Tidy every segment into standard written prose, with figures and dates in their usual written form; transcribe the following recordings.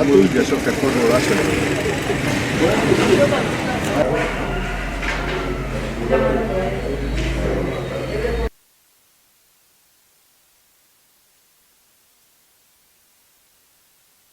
Mũrungi acoke kũrũra.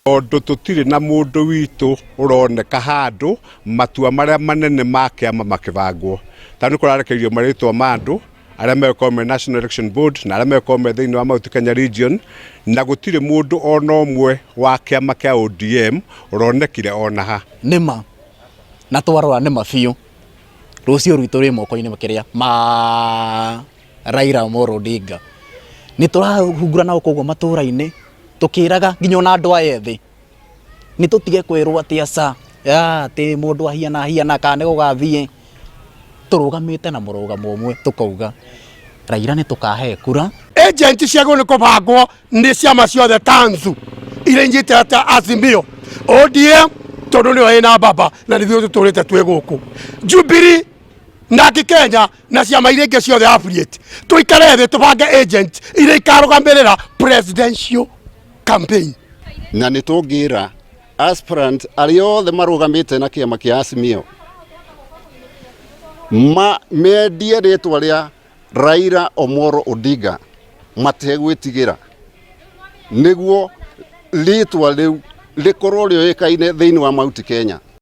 Tondũ tũtirĩ na mũndũ witũ ũroneka handũ matua marĩa manene ma kĩama makĩbangwo, tondũ nĩ kũrarekererio marĩtwa ma andũ arĩa megũkorwo me National Election Board na arĩa megũkorwo me thĩinĩ wa Mount Kenya Region, na gũtirĩ mũndũ ona ũmwe wa kĩama kĩa ODM ũronekire ona ha. Nĩma na twarora nĩma biũ, rũciũ rwitũ rwĩ moko-inĩ kĩrĩa ma Raila Amolo Odinga. Nĩ tũrahungura na gũkũ ũguo matũra-inĩ tũkĩraga nginya ona andũ aya ethĩ nĩ tũtige kwĩrwo atĩ aca, atĩ mũndũ ahiana ahiana kana nĩ gũgathiĩ. Tũrũgamĩte na mũrũgamo ũmwe tũkauga Raila nĩ tũkahe kura. Agent ciagĩrĩirwo nĩ kũbangwo nĩ ciama ciothe tanzu iria inyitĩte ta Azimio, ODM tondũ nĩyo ĩna baba na nithuĩ tũtũrĩte twĩ gũkũ, Jubilee na Kenya na ciama iria ingĩ ciothe affiliate, tũikare thĩ tũbange agent iria ikarũgamĩrĩra presidential campaign. Na nĩ tũngĩra aspirant arĩa othe marũgamĩte na kĩama kĩa Azimio ma mendie rĩtwa rĩa Raila Omolo Odinga mategwĩtigĩra, nĩguo rĩtwa rĩu rĩkorwo rĩoĩkaine thĩinĩ wa Mount Kenya.